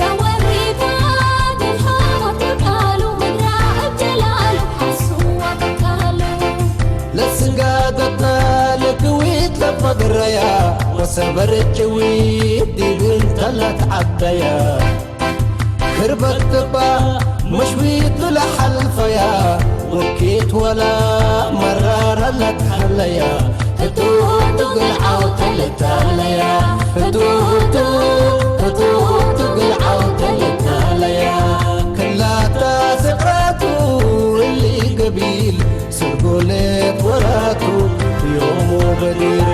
ረወሪታ ድልሃማ ትቃሉ ምድራ እጀላሉ ሓስዋ ትቃሉ ለስጋደታ ለክዊት ለፈግረያ ወሰበረችዊ ዲብን ተላት ዓደያ ክርበት ትባ መሽዊት ብለሓልፈያ ወኪት ወላ መራራ ለትሓለያ ህቱቱ ግልዓው ተልታለያ ህቱቱ ህቱቱ ግልዓው ተልታለያ ክላታ ስቕራቱ እሊ ገቢል ስርጎሌት ወራቱ ዮሞ በዲር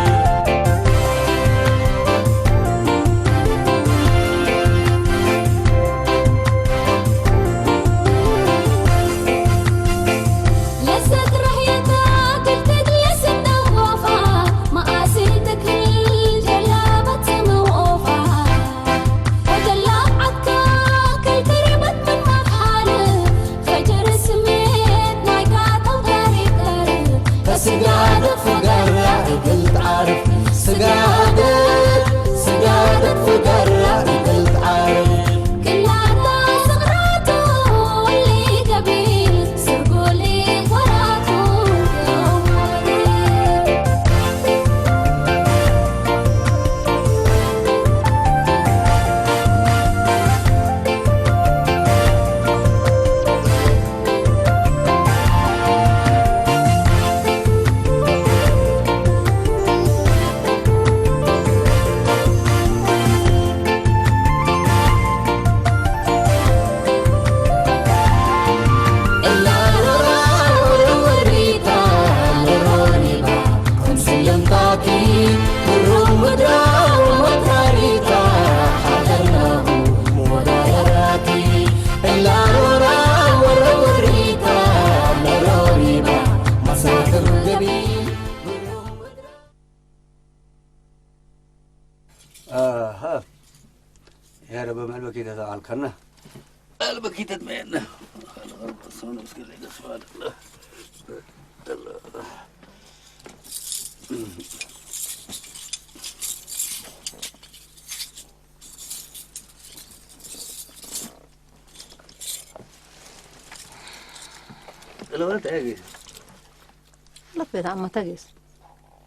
ስጋደት ፈገራ እግል ትዓርፍ ስጋደት ስጋደት ፈገራ እግል ትዓርፍ ክላታ ስቕራቱ እሊ ገቢል ስርጉሊ ወራቱ ኣሃ። ያረ በመልበኪ ተተዓልከና። ኣልበኪ ተትመየና። ለወልት ኣጊ። ለቤት ዓመታ ጌስ።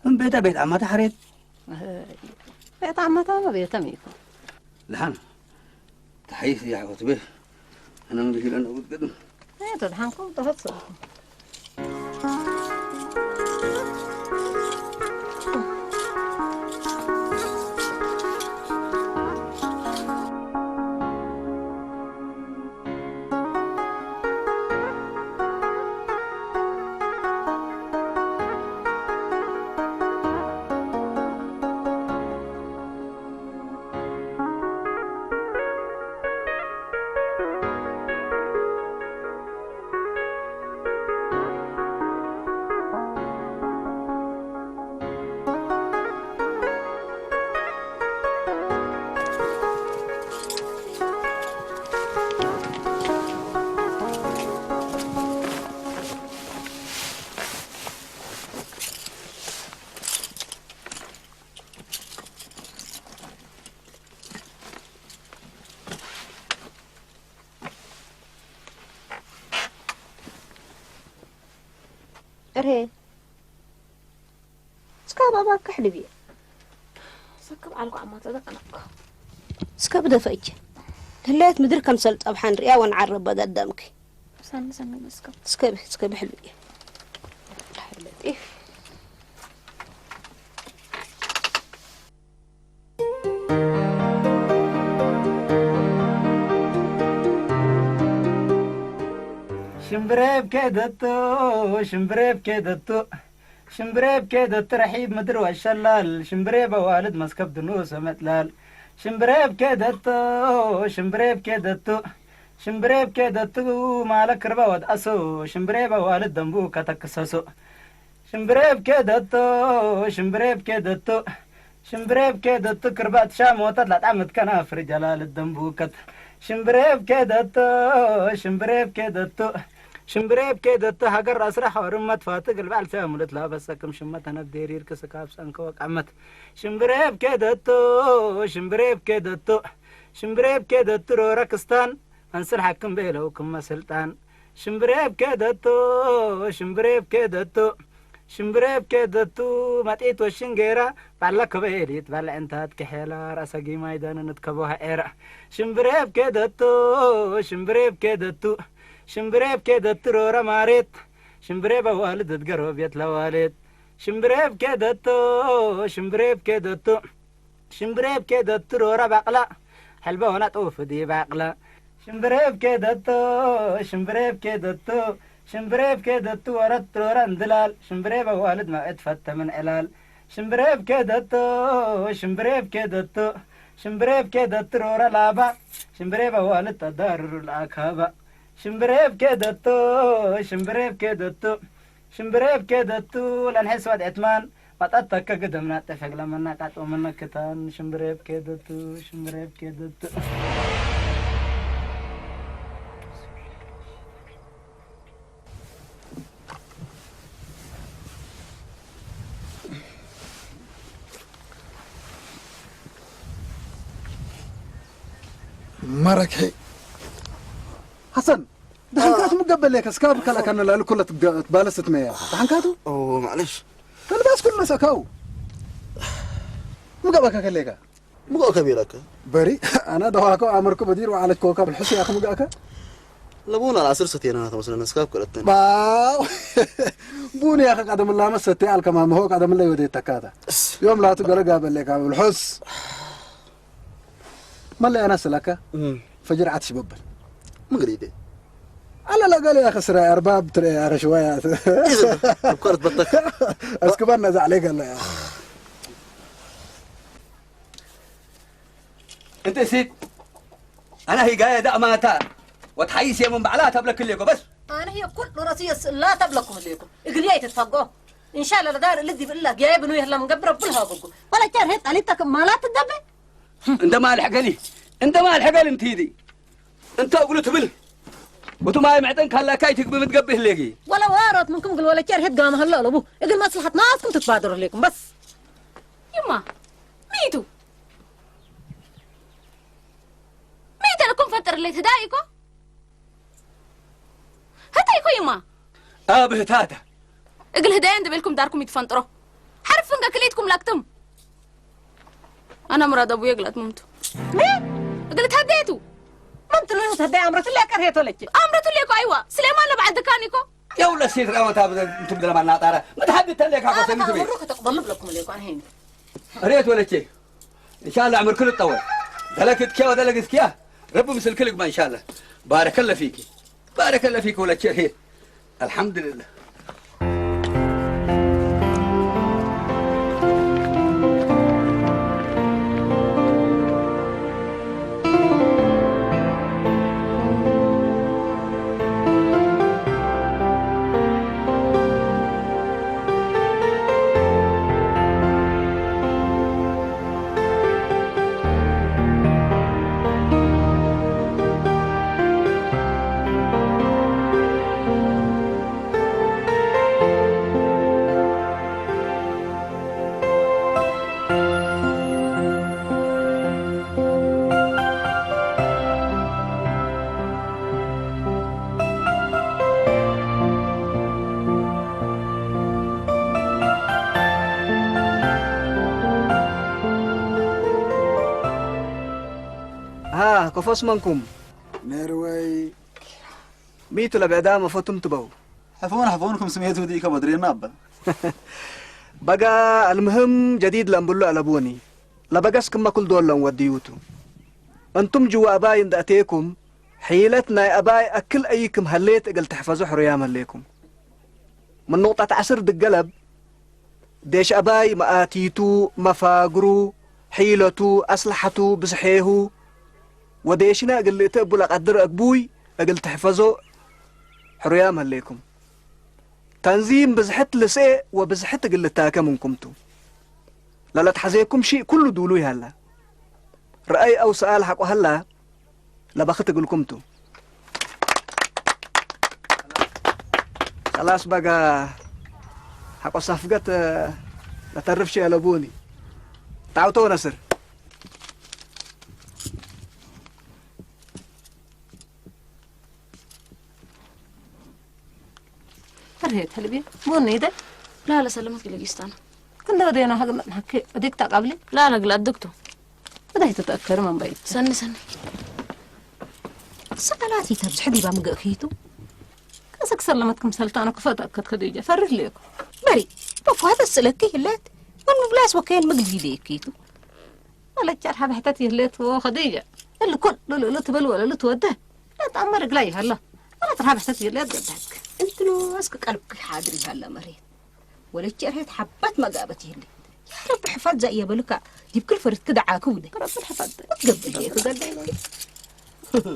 እምቤታ ቤት ዓመታ ሓሬት። ቤት ዓመታ ቤተም ይኮ። ደሓን። ተሓይስ ያዕወት ቤ። ኣነ ምልሂለ ነውግድ። እየ ተድሓንኩም ተፈት ሰብኩም። እሬ እስካ ባባ ክሕልብ እየ። ሰክብ ዓልኩ ዓማ ተዘቀነኩ። እስከ ብደፈ እጀ ህለየት ምድሪ ከምሰል ጸብሓ ንሪያ ወንዓረብ በደደምኪ። ሰኒ ሰኒ መስከብ። እስከ ብ-፣ እስከ ብሕልብ እየ። ሽምብሬብ ከደቶ ሽምብሬብ ከደቶ ሽምብሬብ ከደቶ ረሒብ ምድር ወሸላል ሽምብሬብ ኣዋልድ መስከብ ድኑስ መጥላል ሽምብሬብ ከደቶ ሽምብሬብ ከደቶ ሽምብሬብ ከደቶ ማለ ክርባ ወድኣሶ ሽምብሬብ ኣዋልድ ደንቡ ከተክሰሶ ሽምብሬብ ከደቶ ሽምብሬብ ከደቶ ሽምብሬብ ከደቶ ክርባትሻ ሞተት ላጣመት ከናፍር ጀላል ደንቡከት ሽምብሬብ ከደቶ ሽምብሬብ ከደቶ ሽምብሬብ ከደቶ ሃገር ኣስራ ሖርመት ፋትግ ልባዕል ሰሙለት ላበሰክም ሽመት ተነብ ዴሪር ክስካብ ጸንከ ወቃመት ሽምብሬብ ከደቶ ሽምብሬብ ከደቶ ሽምብሬብ ኬደቱ ሮረ ክስታን፣ ኣንስር ሓክም ቤለው ክመ ስልጣን። ሽምብሬብ ኬደቱ፣ ሽምብሬብ ኬደቱ፣ ሽምብሬብ ኬደቱ፣ መጢት ወሽንጌራ፣ ባላ ከበየዲት፣ ባላ ዕንታት ክሔላ፣ ራሰ ጊማይ ዳንነት ከቦሃ ኤራ። ሽምብሬብ ኬደቱ፣ ሽምብሬብ ኬደቱ፣ ሽምብሬብ ኬደቱ ሮረ ማሬት፣ ሽምብሬብ ኣዋልድ እትገሮ ቤት ለዋሌት። ሽምብሬብ ኬደቱ፣ ሽምብሬብ ኬደቱ፣ ሽምብሬብ ኬደቱ ሮረ ባቕላ፣ ሕልበ ወና ጥውፍ ዲ ባቕላ። ሽምብሬብ ኬደቱ፣ ሽምብሬብ ኬደቱ፣ ሽምብሬብ ኬደቱ ወረት ሮረ እንድላል፣ ሽምብሬብ ኣዋልድ መእት ፈተ ምን ዕላል። ሽምብሬብ ኬደቱ፣ ሽምብሬብ ኬደቱ፣ ሽምብሬብ ኬደቱ ሮረ ላባ፣ ሽምብሬብ ኣዋልድ ተዳርሩ ለኣካባ። ሽምብሬብ ኬደቱ፣ ሽምብሬብ ኬደቱ፣ ሽምብሬብ ኬደቱ፣ ለንሕስ ወድ ዕትማን፣ መጠተከ ግደምና ጠፈግለ መናቃጥ ወመነክታን፣ ሽምብሬብ ኬደቱ፣ ሽምብሬብ ኬደቱ። መረክሒ ሓሰን፣ ደሓንካ ትምገበለይ ከስካብ ካልኣካ ንላሉ ኩለ ትባለስት መያ ደሓንካቱ ኦ ማዕለሽ ተልባስ ኩሉ ነሰካው ምገባካ ከለካ ምጎ ከቢረከ በሪ ኣና ደዋኮ ኣመርኩ በዲር ወዓለት ኮካ ብልሕሱ ያኹ ምጋካ ለቡና ለአስር ሰቴና ተመስለነ ስካብ ከለተን ባው ቡን ያኸ ቀደም ላመ ሰቴ አልከማ መሆ ቀደም ላይ ወደ ተካታ ዮም ላቱ ገለጋ በለካ ብልሑስ መለ ያና ስለካ ፈጅር ዓት ሽበበል ምግሪደ አለ ለገለ ያኸ ስራ አርባብ ትረ ያኸ ሽዋያ እኮርት በተክ እስክባና ዛዕለ ገለ ያኸ እንተ ሲት ኣና ሂጋየ ዳእማታ ወትሓይስ የምን ባዕላ ተብለክልየ ጎበዝ ኣነ ህየ ኩሉ ረስየ ስእላ ተብለኩም ኣለኩም እግልያ ይትትፋጎ እንሻላ ለዳር ልዲ ብእላ ገያይ ብኑ የህላ ምንገብረ ብልሃ በጉ ወላ ቻር ሄት ኣሊታ ከማላት ትደበ እንደ ማልሕ ገሊ እንደ ማልሕ ገሊ እንትይዲ እንተ እግሉ ትብል ወቱ ማይ መዕጠን ካላካ ይትግቢ ምትገብህ ሌጊ ወላ ዋሮት ምንኩም ግል ወላ ቻር ሄት ጋማ ሀላ ኣለቡ እግል መስልሓት ናስኩም ትትባደሩ ኣለኩም በስ ይማ ሚቱ ሚተን እኮ ምፈጥርለይ ትዳይ እኮ ህታይ እኮ ይማ ኣብ ህታታ እግል ህዳየ እንድበልኩም ዳርኩም ይትፈንጥሮ ሓርፍ እንገ ክልኢትኩም ላክትም ኣነ ምራድ ኣቡየ ግላት መምቱ እግል ተደየቱ መምትሉ ተደ ኣምረትለ ቀርሄቶ ለች ኣምረትለ እኮ ኣይዋ ስሌማን ለበዓል ድካን እኮ የውለ ሴት ራወታ እንቱም ገለማ ናጣራ መትሓዲ ተለካ ኮሰኒ ትቤ ከተቅበሉ ብለኩም ኣለኩ ኣነ ሄኒ ሬት ወለቼ ኢንሻአላህ ዕምር ክልጠወ ደለክትኪያ ወደለግስኪያ ረቢ ምስልክ ልግባ ኢንሻአላህ ባረከለ ፊኪ ባረከለ ፊኪ ወለቼ ሄ አልሐምዱሊላህ ها كفوس منكم ነርወይ ميتو لبعدا ما فتم تبو حفون حفونكم سميتو ديك بدرينا أبا بقى المهم جديد لنبلو على بوني لبقس كما كل دول لن وديوتو أنتم جوا أباي اند أتيكم حيلت ناي أباي أكل أيكم هليت أقل تحفظوا حريام هليكم من نقطة عسر دقلب ዴሽ ኣባይ መኣቲቱ፣ መፋግሩ፣ ሒለቱ፣ ኣስላሓቱ ብዝሐሁ፣ ወዴሽና እግል ልእተ እቡ ለቀድር አግቡይ እግል ትሕፈዞ ሕሩያም ሀሌኩም። ተንዚም ብዝሕት ልስኤ ወብዝሕት እግል ልታከ ምንኩምቱ። ለለትሐዜኩም ሺእ ኩሉ ዱሉይ ሀላ። ረአይ አው ሰኣል ሐቆ ሀላ፣ ለበኽት እግልኩም ቱ። ከላስ በጋ ሐቆ ሳፍገት ለተርፍ ሸ ለቡኒ። ጣውቶ ነስር። هي تحلبي؟ مو نيدة؟ لا، لا، سلمتك لقيستانا. كنت ودينا حق، حكي، وديك تقابلي؟ لا، لا، قلت دكتور. وده هي تتأكد من بيت. سني، سني. سألاتي تبز حدي بام قخيتو. كسك سلمتكم سلطانة كفاتا كد خديجة. فرد ليكو. بري. بكو هذا السلكي اللات. والمبلاس وكين مقلي ليكيتو. ولا تشرح بحتتي اللات وخديجة. الكل، لا، لا، لا تبل ولا لا تودى. لا تأمر قلي هلا. ولا ترحب حتتي اللات قدك. انت لو اسك قلبك حاضر هلا مريض. ولا تشرحت حبات ما قابت يلي. يا رب حفظ زي يا بلكا. دي بكل فرد كده عاكودة. رب الحفظ. قبل هيك قال لي.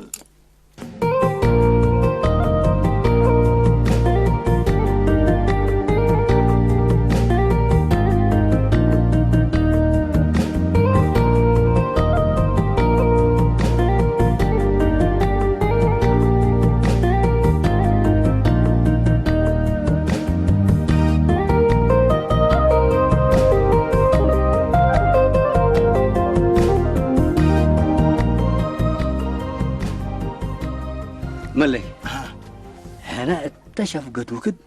መለይ፣ ኣሃ። ሕና እተሸፍገት ውክድ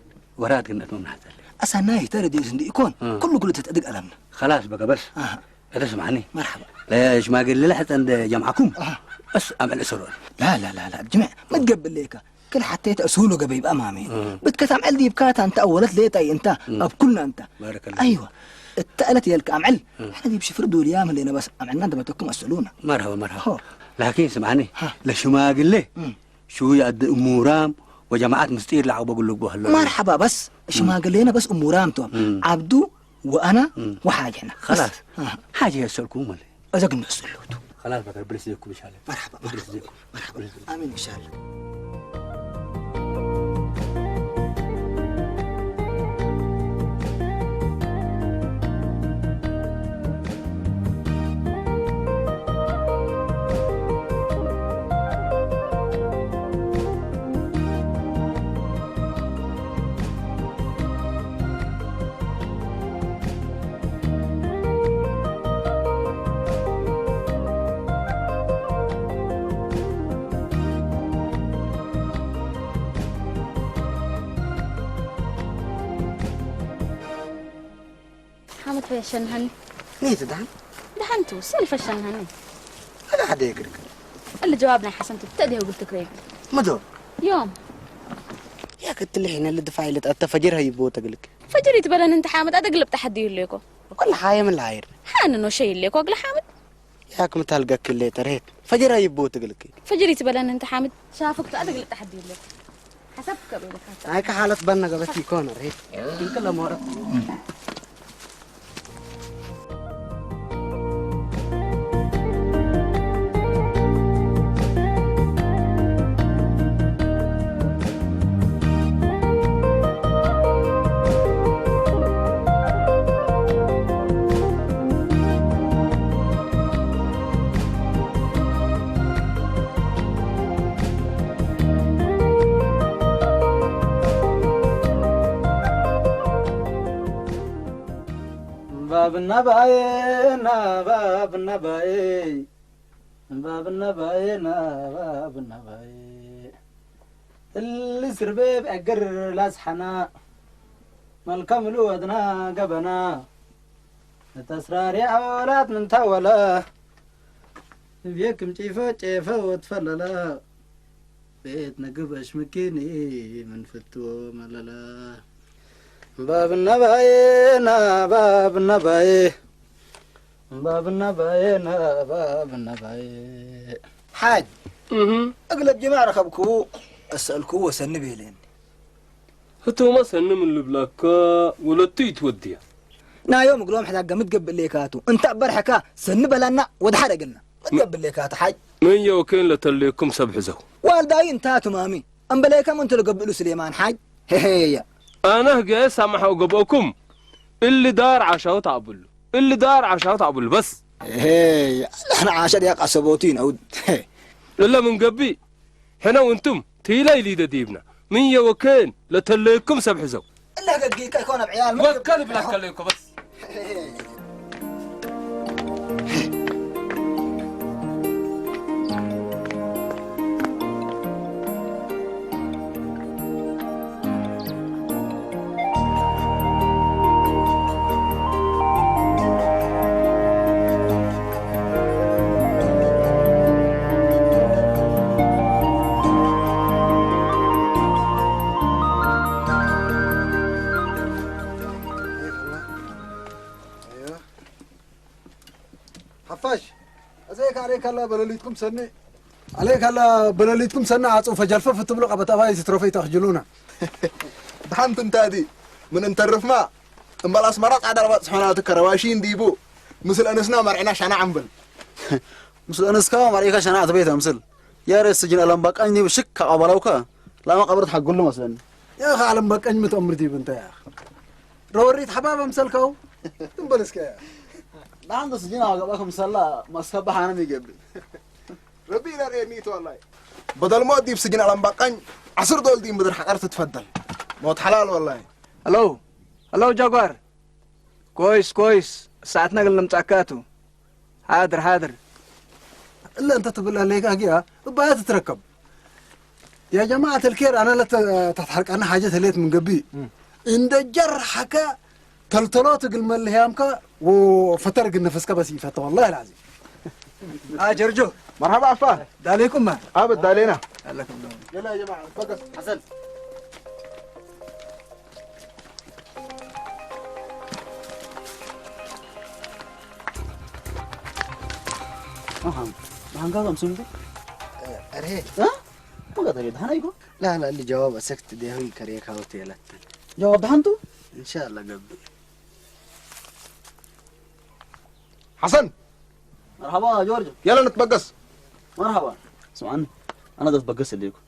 ወራት ግነት መምናሕተል። ኣሳናይ ተረዲኡስ እንዲ ኢኮን፣ እ። ኩሉ ኩሉ ተትዕድግ ኣለምና። خلاص በቃ በስ። ኣሃ። እተ ስማዕኒ። መርሓባ። ለሽማግሌ ለሕፀ እንደ ጀምዓኩም፣ ኣሃ። እስ ኣምዕል እሰሮን። ላ፣ ላ፣ ላ፣ ላ፣ ጅምዕ፣ መትገብእ ለይካ። ክል ሓተይተ እሱ ሎ ገበይ ብኣማሜ። እ። ብትከት ኣምዕል ዲብካ፣ ታንታ ኣወለት ሌጣይ እንታ፣ እ። ኣብ ኩልና እንታ። ባረከላ። ኣይዋ። እታ እለት የልካ ኣምዕል። እ። ሕነ ዲብ ሽፍር ዱልያ ምን ለነበስ ኣምዕልና እንደመተኩም ኣስሉና። መርሃባ፣ መርሃባ። ሆ። ላኪን ስምዓኒ፣ ሃ። ለሽማግሌ፣ እ። ሽዊ ኣዲ እሙራም ወጀማዓት ምስጢር ለዓቅቦ ግልግቦ ህሎ። መርሓባ በስ፣ እ። ሽማግሌነ በስ እሙራም ቶም። እ። ዓብዱ ወኣና እ። ወሓጅሕና። خلاص። በስ። ኣሃ። ሓጅ የሰልኩ መለ። እዘ ግን ንእሱ ኣለውቱ። خلاص በከር ብልስ ዘይኩም ይሻለ። መርሓባ፣ ብልስ ዘይኩም። መርሓባ። ብልስ ዘይኩም። ኣሚን ይሻለ። ሓመድ ፈሸንሃኒ። ኒት ደሓን? ደሓን ትውስን ፈሸንሃኒ። هذا حدا يقرق. اللي جوابنا حسن تبتدي وقلت كريم. مدو. يوم. يا كنت اللي حين اللي دفع اللي تأتى فجر هاي بوتا قلك. فجر يتبلن انت حامد، هذا قلب تحدي يقول لكم. ولا حاية من العاير. حان انه شيء اللي كوك لحامد. ياك متهلقك اللي تريت. فجر هاي بوتا قلك. فجر يتبلن انت حامد. شافك تأتى قلب تحدي يقول لك. ሓሳብ ከበይለካ። ኣይ፣ ከሓለት በነገ በቲ ይኮነ ሬት። እንክለ ሞረ። እምባብና ባዬ፣ ናባብና ባዬ፣ እምባብና ባዬ፣ ናባብና ባዬ። እሊ ስርቤ ብዕግር ላስሓና፣ መልካም ልወድና ገበና፣ እተስራሪ ኣወላት ምንታወላ፣ እብየክም ጪፈ ጨፈ ወትፈለላ፣ ቤት ነግበሽ ምኪኒ ምን ፍትዎ መለላ። እምባብና ባዬ፣ ናባብና ባዬ፣ እምባብና ባዬ፣ ናባብና ባዬ። ሓጅ፣ እህ። እግለብ ጅማዕ ረኸብክዎ፣ እሰእልክዎ ሰኒ ቤለኒ። ህቶማ ሰኒ ምን ልብላካ፣ ወለቱ ይትወድያ። ናዮም እግሎም ሕዳጋ ምትገብእ ሌካቱ። እንተ በርሐካ ሰኒ በላና ወደ ሓደ እግልና። ምትገብእ ሌካቱ ሓጅ። መን የወኬን ለተሌኩም ሰብ ሕዘው። ዋልዳዩ እንታ ትማሚ። እምበሌከም እንተ ለገብእሉ ስሌማን ሓጅ። ሄሄየ። ኣነ ህገየ ሳማሕ ገብኦኩም። እሊ ዳር ዓሻውት ኣብሉ። እሊ ዳር ዓሻውት ኣብሉ በስ። ሄሄየ። ንሕና ዓሻ ድያ ቃሰቦቱ ይነውድ። ሄ። እለ ምን ገብእ። ሕነ ወንቱም ቲላይ ሊደ ዲብና ምን የወከን ለተለየኩም ሰብ ሕዘው። እለ ገጊካ ይኮን ኣብ ዕያል ወከል ብላ ከለይኮ በስ። ሓፋሽ፣ እዘይ ካለይ ካላ በለሊትኩም ሰኒ፣ ኣለይ ካላ በለሊትኩም ሰኒ፣ ዓጹ ፈጀልፈፍ እትብሉ ቀበጣባይ ዝትረፈይ ተኽጅሉና። ድሓንቲ እንታዲ ምን እንተርፍማ፣ እምበል ኣስመራ ጻዕዳ ባጽሖና ትከረባሺ እንዲቡ፣ ምስል ኣነስና መርዕና ሻና ዓምብል። ምስል ኣነስካ መርዒካ ሻና ዓትበይ ተምስል። ያሬ ስጅን ኣለምባቃኝ ኒብ ሽክ ካቃባላውካ፣ ላማ ቀብረት ሓጉሉ መስለኒ። ያኻ ኣለምባቃኝ ምተምር ዲብ እንተ ያኻ። ረወሪት ሓባብ ኣምሰልካው? ትንበል እስከ። ንሓንቲ ስጅን ኣብ ገባኩም ሰላ ማስከባ ሓነም ይገብር። ረቢ ይረርየኒ ይትዋላይ። በደል ሞት ዲብ ስጅን ኣለምባቃኝ፣ ዓስር ዶል ዲብ ምድር ሓቀር ትትፈደል። ሞት ሓላል ወላይ። ሄሎ፣ ሄሎ ጃጓር። ኮይስ፣ ኮይስ። ሰዓትና ገለ ንምጻካቱ። ሓድር፣ ሓድር። እለ እንተ ትብል ኣለይካ ጊያ፣ እባያ ትትረከብ። يا جماعة الخير، أنا لا ت-، تتحرق، أنا حاجة تليت من قبي. إن دجر حكا تلتلوت قل ملهيامك وفتر قل نفسك بس يفتح، والله العظيم. آه، جرجو. مرحبا عفا. داليكم ما؟ أبد دالينا. يلا يا جماعة، فقط. حسن. أها. ما هنقول أمسون ده؟ أرهي. ها؟ ما قدر يدهنا يقول؟ لا، لا، اللي جواب أسكت ده هو يكريك هاو تيلتن. جواب دهنتو؟ إن شاء الله قبل. حسن! مرحبا جورج. يلا نتبقس. مرحبا. اسمعني، أنا بدي أتبقس اللي يكون.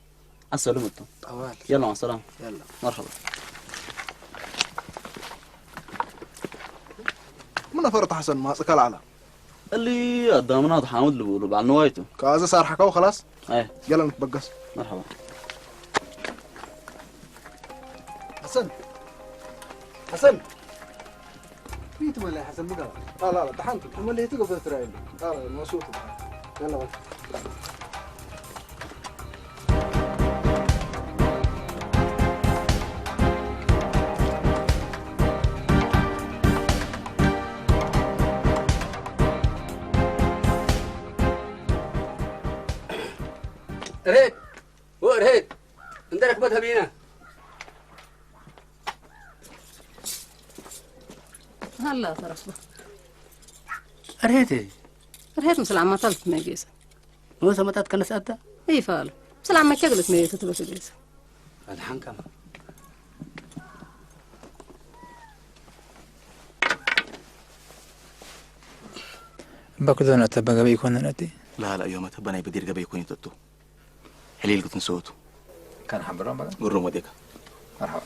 السلام عليكم. طوال. يلا مع السلامة. يلا. مرحبا. من فرط حسن ما سكال على. اللي قدامنا تحامد اللي بيقولوا بعد نوايته. كازا صار حكاو خلاص؟ ايه. يلا نتبقس. مرحبا. حسن. حسن. مين تملي حسن بقى؟ لا، لا، لا، دحنت. تملي هي تقف ترايل. لا، لا، ما شوف. يلا بقى. ريت. ورهيت. انت ركبتها بينا. هلا تركبه. رهيتي. رهيت مسلعة ما طلت ما يجيز. هو سمتات كنس أنت؟ إيه فعلا. مسلعة ما كقلت ما يتتبس يجيز. الحنكم. بكذون أتبقى بيكون نتي. لا، لا، يوم أتبنى بدير قبي يكون يتتو. ሕሊል ክትንስወቱ። ከነሓብሮም በቃ። ግሩም ወዴካ። መርሓባ።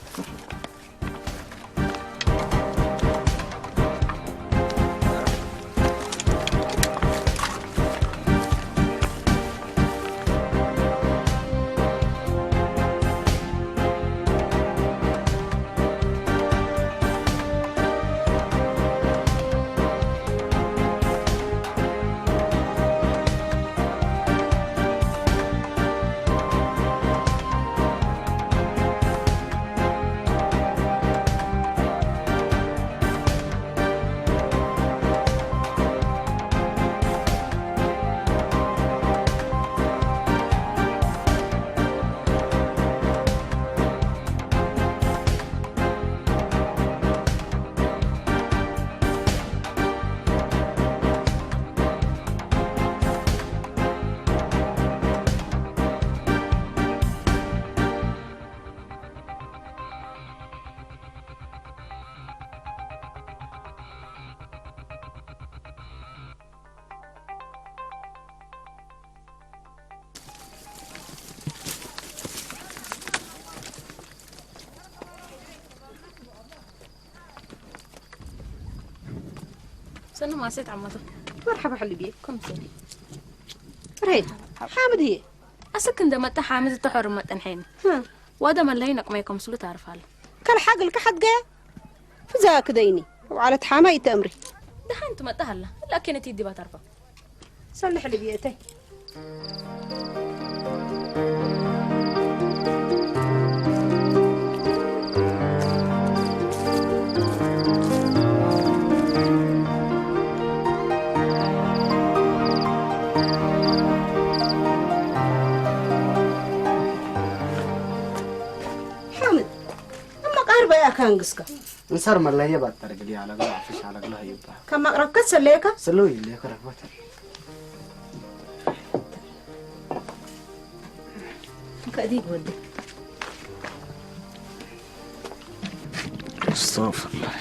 ሰኑ ማሴት ዓመቱ። መርሓባ ሕልብየ። ከም ሰኒ። ሬድ፣ ሓምድ እየ። ኣስክ እንደመጣ ሓምድ ተሖር መጠን ሐይኒ። ሀ። ዋደ መለይ ነቅመይ ከምስሉ ታርፋል። ከልሓግል ከሓድገ። ፍዛ ክደይኒ። ወዓለት ሓማ ይተእምሪ። ደሓን ትመጣ ሃላ። ላኪን እቲ ዲባ ታርፋ። ሰልሕ ልብየተይ። ሓምድ፣ እማ ቃርባ እያ ካንግስካ። እንሰር መለየ ባጠር ግዲ ኣለግሎ፣ ኣፍሽ ኣለግሎ ይባ። ከማቅረብከ ሰለየካ? ስሉ ይለየ ከረክበተል። ከዲግ ወዲ። استغفر الله.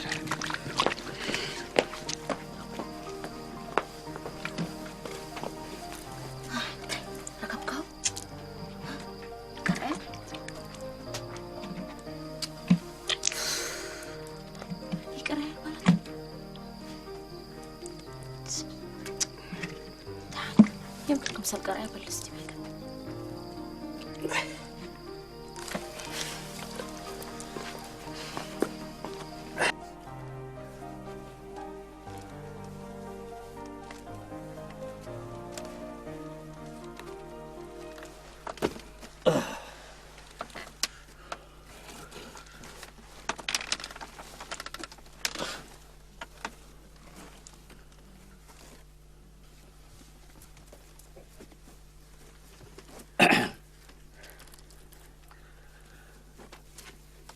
ረከብካው? ቀርዐ? ይቅረ ማለት? የምክልኩም ሰብ ቀርዐ በል እስቲ በቃ።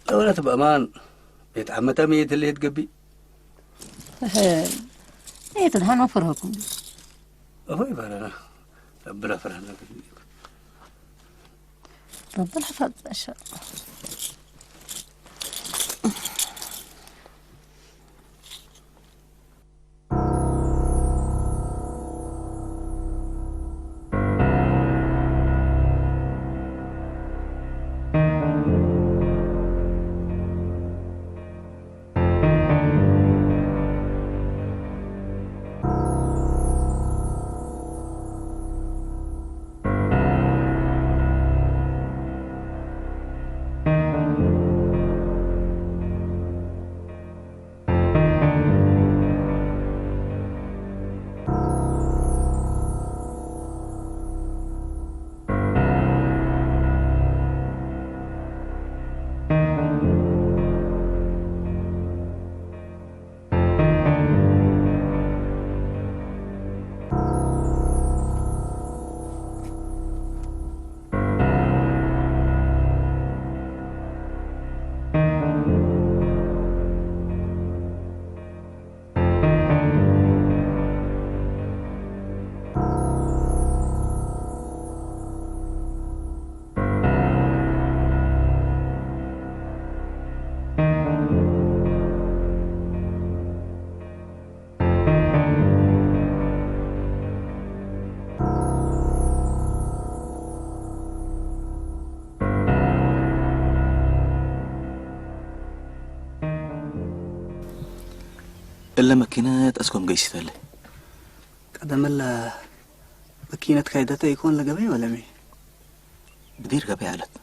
እውነት በእማን ቤት ዓመተ ምይት ልሄድ ገቢ እህ፣ እየት ድሓን መፈርሃኩም እፎይ ፈረና ረብላ ፈረና ረብል ሓፋጥ ሻ እለ መኪነት እስኮም ገይሲተለ ቀደመላ መኪነት ካይደተ ይኮን ለገበይ ወለሚ ብዲር ገበይ ኣለት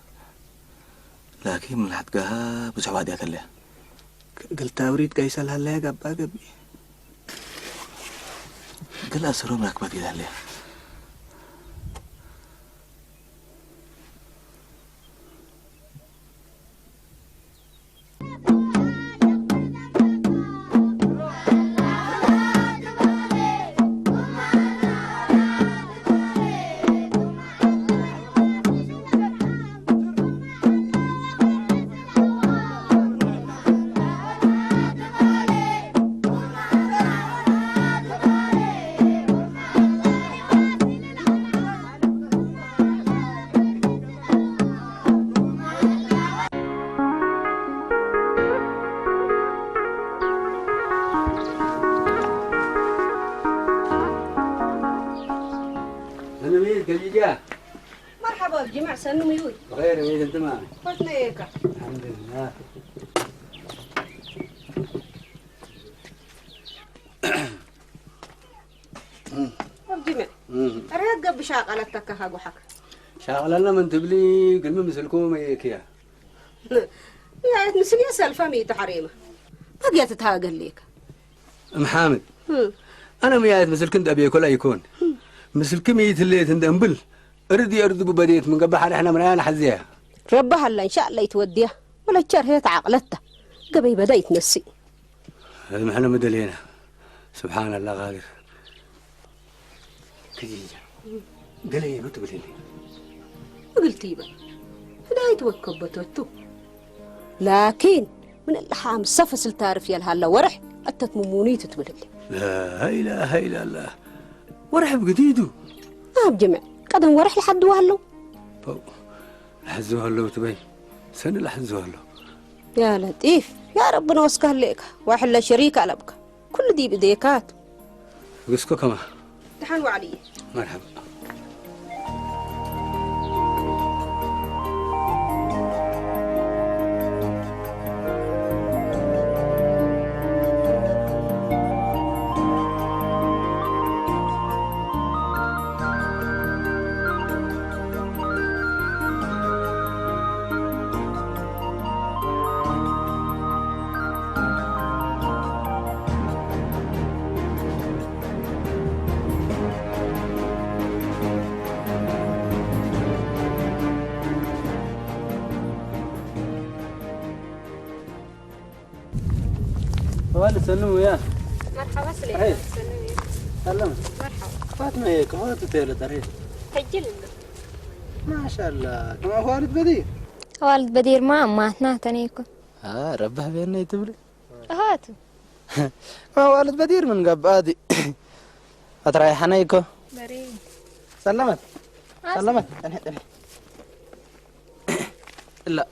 ላኪን ምልሓት ጋሃ ብዙሕ ዋዲያተለያ ግልታ ውሪድ ጋይሰል ሃለያ ጋባ ገቢ ግል ኣስሮም ራክባት ይላለያ ሰንሚት ከጂጃ መርሓባ ጅምዕ ሰኑ ምዩይ ብኸይር ሚት እንትማ ፈትነየካ ኣልሓምዱሊላህ ኣብ ጅምዕ ርህግ ገብ ሻቀለተካ ሃጉሓክ ሻቕለና ምን ትብሊ ግልሚ ምስልኩም እየክያ ያየት ምስልየ ሰልፋ ሚእቲ ሓሬማ ታግያ ትታገለካ እምሓምድ ኣነ ምያየት ምስልክን ደብየኮላ ይኮን ምስልኪ ሚይት ህልየት እንደ እምብል እርድ የርድ ብበዴት ምን ገባ ሓደ ሕና ምናያ ንሓዝያ ረባ ሃላ እንሻላ ይትወድያ ወለቸር ህየት ዓቕለታ ገበይ በዳ ይትነስእ እዚ ምሕነ ምደለየና ስብሓን ኣላ ቃድር ከጂጃ ገለ የሉ ትብልኒ እግልቲ ይበል ህዳይት ወከበተቱ ላኪን ምን ለሓም ሰፈስል ታርፍ የልሃላ ወርሕ ኣተት ሙሙኒ ትትብልሊ ላኢላሃ ኢላላህ ወርሕ ብግዲዱ ኣብ ጅምዕ ቀደም ወርሕ ለሓድዋ ኣለዉ ፖው፣ ላሕዝዎ ኣለዉ ትበይ? ሰኒ ላሕዝዎ ኣለዉ። يا لطيف، يا رب نوسك هليك. واحد لا شريك لك. ኩሉ ዲብ እዴካት። ትግስኮ ከማ። ደሓን ዋዕሊ። መርሓባ። والد سلموا يا. مرحبا سليمان. أهلا. سلموا يا. سلم. مرحبا. فاطمة هيك، فاطمة تيلة ترى. سجل لنا. ما شاء الله، كما والد بدير. والد بدير ما، ما أثناء تنيكو. آه، ربح بيننا يتبلي. هاتو. ما والد بدير من قبادي. أتراي حنيكو. بري. سلمت. آه، سلمت. تنحي، تنحي. إلا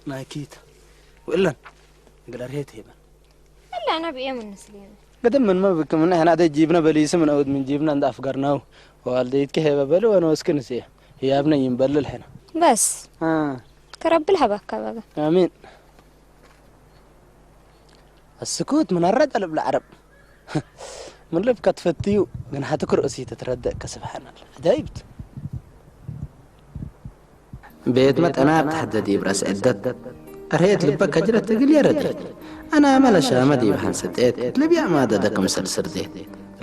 نايكيت. وإلا نقدر هيت هيبا. إلا أنا بإيه من نسلين. قدم من ما بك من إحنا ده جيبنا بليس من أود من جيبنا عند أفقرناه. والديت كهيبا بلو وأنا وسكن سيه. هي أبنا ينبل الحين. بس. آه. كرب الحبك بقى. آمين. السكوت من الرد قلب العرب. من لب كتفتيو، جنحتك رؤسي تتردد كسبحان الله. عجايبت. ቤት መጠና ብትሕተ ዲብ ረስ ዕደት። ኣርሄት ልበ ከጅረት እግል የረድት። ኣና መለሻመ ዲብ ሓንሰ ጤት። ልብያ ማደደ ክምሰል ስርዴት።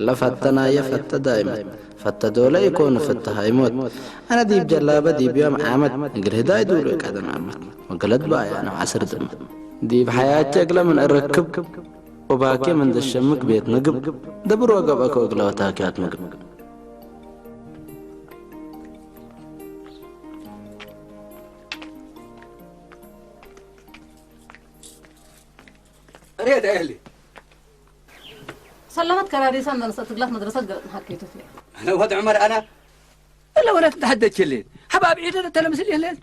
ለፈተናየ ፈተ ዳይመት። ፈተ ዶለ ኢኮኑ ፍተ ሃይሞት። ኣነ ዲብ ጀላበ ዲብ ዮም ዓመት። እግል ህዳይ ዱሉ ቀደም ዓመት። ወገለት ባያ ነው ዓስር ድመት። ዲብ ሓያቸ እግለ ምን እርክብ። ወባኬ ምን ደሸምክ ቤት ምግብ። ደብር ወገብአከ እግለ ወታኪያት ምግብ። أريد أهلي. سلمت كراريسان من ستقلات مدرسة قرأت محكيتو فيها. أنا وضع عمر أنا. إلا ولا تتحدى تشلين. حباب عيد أنا تلمس لي هلال.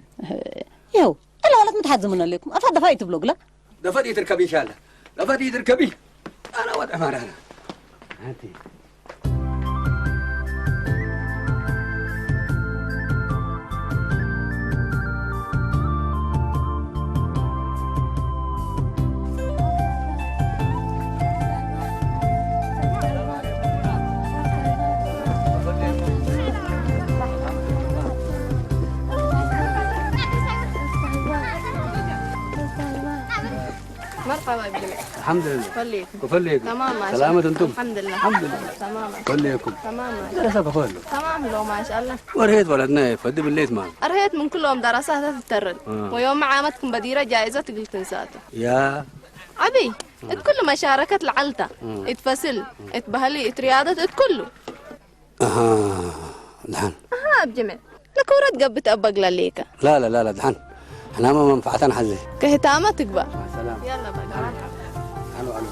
يو، إلا ولا تمتحزمون عليكم. أفاد فايت بلوغ لا. دفعت يتركبي إن شاء الله. دفعت يتركبي. أنا وضع عمر أنا. هاتي. مرحبا بك. الحمد لله. فليكم. وفليكم. تمام، ماشي. سلامة أنتم؟ الحمد لله. الحمد لله. تمام. فليكم. تمام، ماشي. درس أبا خلو. تمام، لو ما شاء الله. ورهيت ولدنا يفدي بالليت ما. أرهيت من كلهم دراسات تترن. آه. ويوم عامتكم بديرة جائزة تقول تنساتو. يا. أبي، مم. كل مشاركة العلتا. مم. اتفصل، اتبهلي، اترياضة، اتكلو. أها، الحين. أها، بجمع. لكورة قبت أبق لليكا. لا، لا، لا، لا، دحن. أنا ما منفعتنا حزي. كهتامة تقبل. مع السلامة. يلا بقى، مرحبا. ألو، ألو.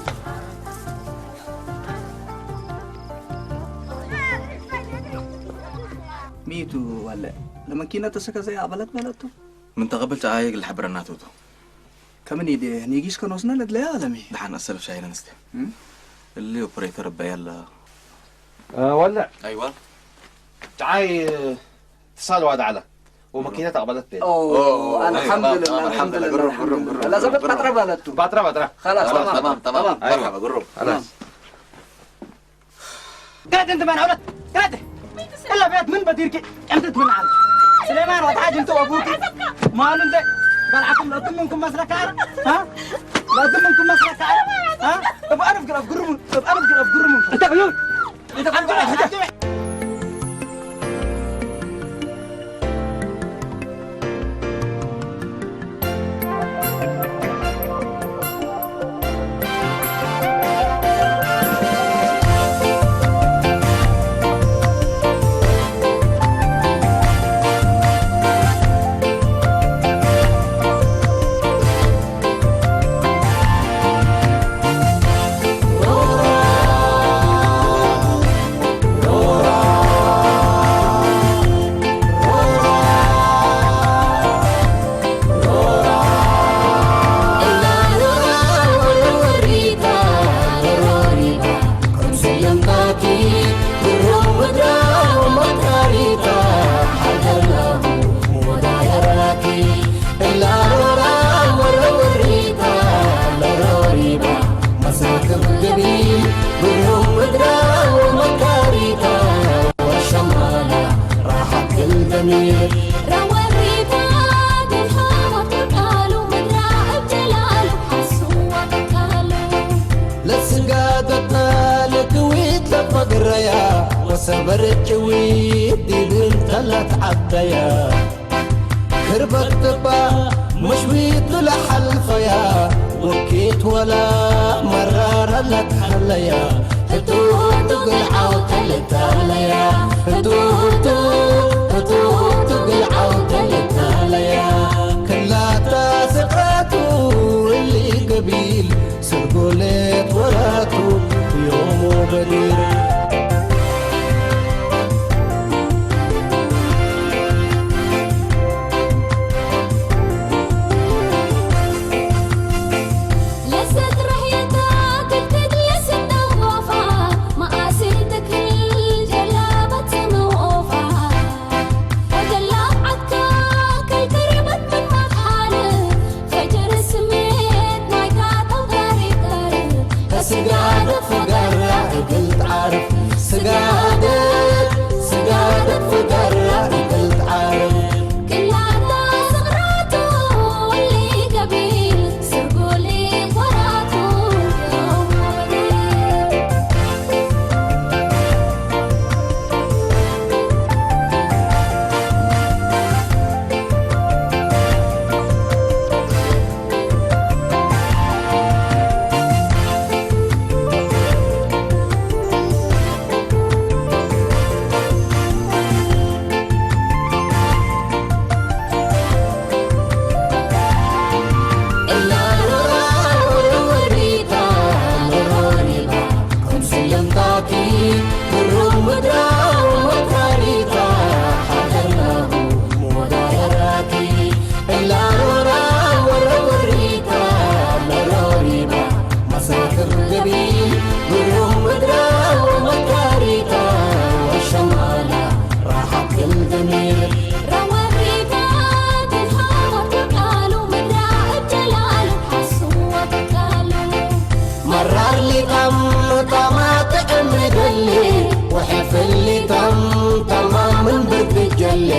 ميتو ولا؟ لما كنا تسكت زي عبلت بلدتو؟ من تقبلت آيق لحبرنا توتو. كمن يدي نيجيش كنوسنا لدليا عالمي. دحن أسلف شاي لنستي. هم؟ اللي أوبريتور بيلا. آه، ولا؟ أيوة. تعاي، آه، اتصال واد على. وماكينة أقبلت بيت. أوه، أوه، الحمد أيوة، لله، تمام، الحمد لله، قرب، الحمد قرب، لله. قرب، لا، قرب، زبط قرب. بطرة بلدتو. بطرة، بطرة. خلاص، خلاص، تمام، تمام، تمام. تمام. مرحبا، قرب. خلاص. قاعد أنت معنا ولا؟ قاعد. إلا بيت من بديرك. أنت من عندك. سليمان، واد حاج أنت وأبوك. ما أنا أنت. بلعكم لو تمنكم مسلك عارف. ها؟ لو تمنكم مسلك عارف. ها؟ طب أنا أفقر، أفقرهم. طب أنا أفقر، أفقرهم. أنت عيون. ሰበር ጭዊት ዲብን ተላት ዓደያ ክርበት ጥባ መሽዊት ለሓልፈያ ወኪት ወላ መራራ ለትሓለያ ህቱቱ ግልዓው ተልታለያ ህቱቱ ህቱቱ ግልዓው ተልታለያ ክላታ ስቕራቱ እሊ ገቢል ስርጎሌት ወራቱ ዮም ወበዲር ስጋደት ፈገራ እግል ትዓርፍ ስጋደት ስጋደት ፈገራ እግል ትዓርፍ ክላታ ስቕራቱ እሊ ገቢል ስርጉሊ ወራቱ መራር ሊጣም ጣማ ጥዕም ይደሊ ወሕፍል ሊጣም ጣማ ምን ብርድ ጀሊ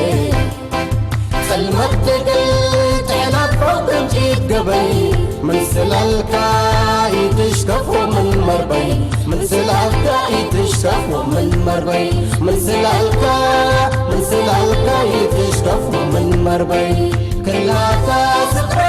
ጸልመት ትግል ጥዕናት ፎቅ ምንጭት ገበይ ምን ስላልካ ይትሽከፎ ምን መርበይ ምን ስላልካ ይትሽከፎ ምን መርበይ ምን ስላልካ ምን ስላልካ ይትሽከፎ ምን መርበይ ክላታ ስጥራ